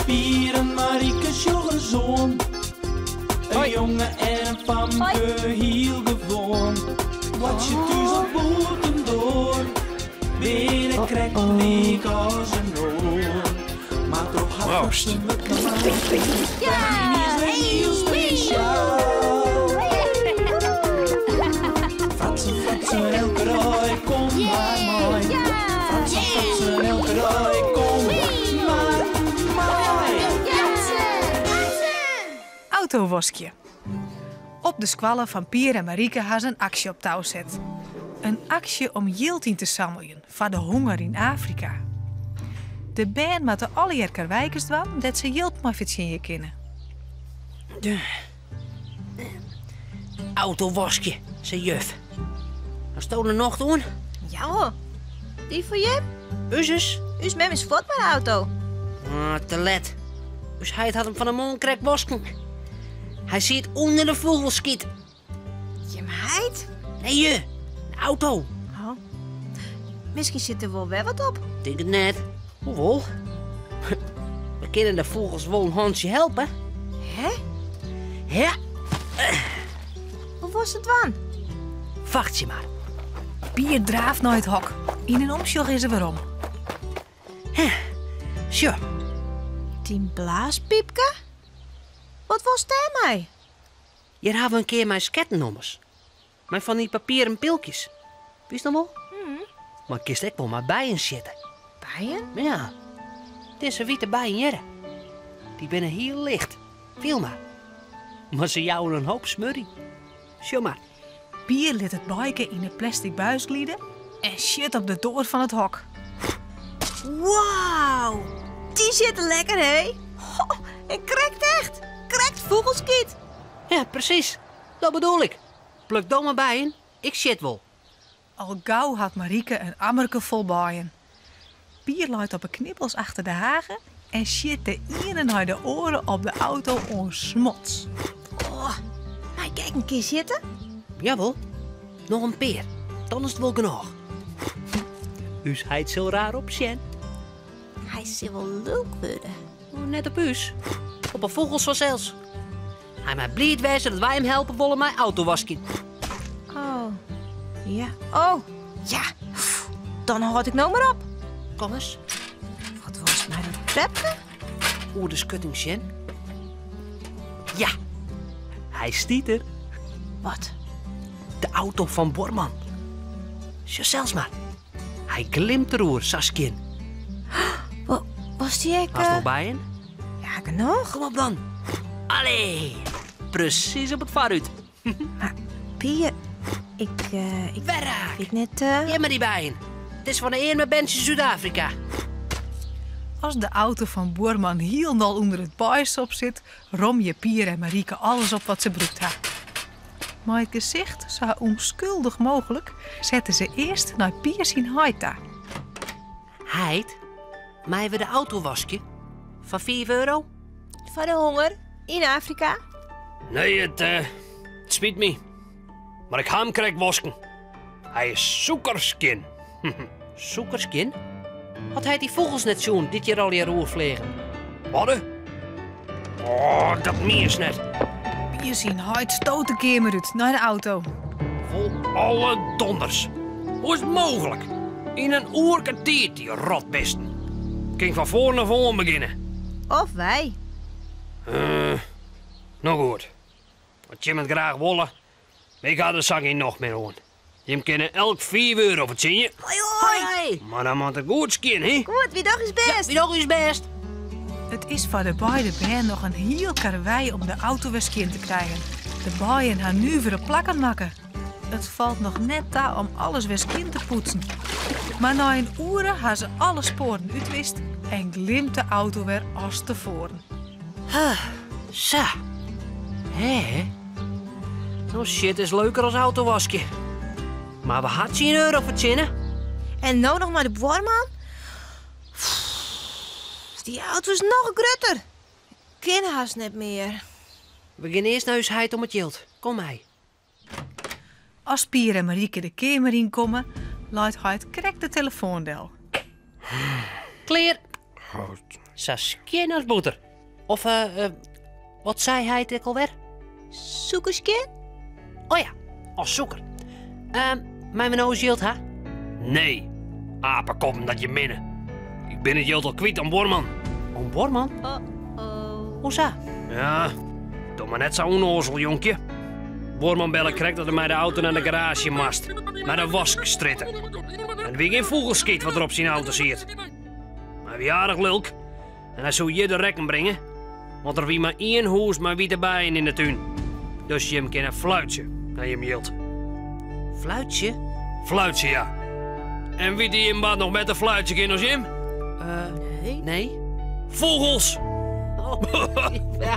Pier en Marike sjoch ris oan. In jonge en in famke, hiel gewoan. Boartsje thús of bûtendoar, binne krekt lyk as in oar. Mar troch har fratsen wurdt mar yniens wer hiel spesjaal. Fratsen, fratsen, elke dei, kom mar mei. Fratsen, fratsen, elke dei, kom mar mei. Autowaskje. Op de skoalle fan Pier en Marike ha se in aksje op tou set. In aksje om jild yn te sammeljen foar de honger yn Afrika. De bern moatte allegear karweikes dwaan dêr't se jild mei fertsjinje kinne. Autowaskje, sei juf. Hasto der nocht oan? Jawol. Dy foar jim? Uzes? Us mem is fuort mei de auto. Ah, te let. Us heit hat him fan 'e moarn krekt wasken. Hy siet ûnder de fûgelskyt. Jim heit? Nee, je. De auto. Oh. Miskien sit der wol wer wat op. Tink it net. Hoewol. We kinne de fûgels wol in hantsje helpe. Hè? Ja. Hoe wolst it dwaan? Wachtsje mar. Pier draaft nei it hok. Yn in omsjoch is er werom. Sjoch. Dyn blaaspiipke? Wat wolst dêrmei? Hjir hawwe we in kear mei sketten ommers. Mei fan dy papieren pylkjes. Witst noch wol? Mar kinst ek wol mei bijen sjitte. Bijen? Ja. Dizze wite bijen hjirre. Dy binne hiel licht. Fiel mar. Mar se jouwe in hoop smurrie. Sjoch mar. Pier lit it baaike yn 'e plastic buis glide en sjit op de doar fan it hok. Wauw! Dy sjitte lekker, hé? Ho, en krekt echt! Krekt fûgelskyt! Ja, presys. Dat bedoel ik. Pluk do mar bijen, ik sjit wol. Al gau hat Marike in ammerke fol bijen. Pier leit op 'e knibbels achter de hage en sjit de iene nei de oare op de auto oan smots. Oh, mei ik ek in kear sjitte? Jawol, noch in pear, dan is it wol genôch. Us heit sil raar opsjen. Hy sil wol lulk wurde. Oh, net op ús, op 'e fûgels fansels. Hy mei bliid wêze dat wy him helpe wolle mei autowaskjen. Oh, ja. Oh, ja. Dan hâld ik no mar op. Kom ris. Wat wolst mei dat trepke? Oer de skutting sjen. Ja, hy stiet der. Wat? De auto fan buorman. Sjoch sels mar. Hy glimt deroer, sa skjin. Was dy ek... Hast noch bijen? Ja, genôch. Kom op dan. Allee, presys op it foarrút. Mar Pier, ik, ik Werraak. wit net... Gean mar dy bijen. It is fan de earme berntsjes út Afrika. As de auto fan buorman hielendal ûnder it baaisop sit, romje Pier en Marike alles op wat se brûkt ha. Mei it gesicht sa ûnskuldich mooglik sette se earst nei Pier syn heit ta. Heit, meie we de auto waskje? Foar fiif euro? Foar de honger yn Afrika? Nee, it, it spyt my. Mar ik ha him krekt wosken. Hy is sûkerskjin. Sûkerskjin? Hat heit dy fûgels net sjoen dy't hjir allegear oerfleagen? Wat? Oh, dat mienst net. Pier syn heit stoot de keamer út nei de auto. Wol alle donders. Hoe is it mooglik? Yn in oerke tiid, dy rotbisten. Kin ik fan foaren af oan begjinne. Of wy. Uh, no goed. As jim it graach wolle, ik ha der sa gjin nocht mear oan. Jim kinne elk fiif euro fertsjinje. Hoi, hoi. Mar dan moat it goed skjin, hè? Goed, wy dogge ús bêst. Ja, wy dogge ús bêst. It is foar de beide bern noch in hiel karwei om de auto wer skjin te krijen. De bijen ha nuvere plakken makke. It falt noch net ta om alles wer skjin te poetsen. Mar nei in oere ha se alle spoaren útwist en glimt de auto wer as tefoaren. Sa. Hè? No shit is leuker as autowaskje. Mar we ha tsien euro fertsjinne. En no noch nei de buorman? Dy auto is noch grutter. Kin hast net mear. We gean earst nei ús heit om it jild. Kom mei. As Pier en Marike de keamer yn komme, leit heit krekt de telefoan del. Klear. Sa skjin as bûter. Of, eh, eh, wat sei heit ek alwer? Sûkerskjin? Oh ja, as sûker. Ehm, meie we no ús jild ha? Nee, apekoppen dat jim binne. Ik bin it jild al kwyt oan buorman. Oan buorman? Uh-oh. Hoe sa? Ja, doch mar net sa ûnnoazel, jonkje. Buorman belle krekt dat er mei de auto nei de garaazje moast, nei de waskstrjitte. En der wie gjin fûgelskyt wat der op syn auto siet. Hy wie aardich lulk en hy soe hjir de rekken bringe, want der wie mar ien hûs mei wite bijen yn de tún. Dus jim kinne fluitsje nei jim jild. Fluitsje? Fluitsje, ja. En witte jim wat noch better fluitsje kin as jim? Nee. Nee. Fûgels! Oh. Ja.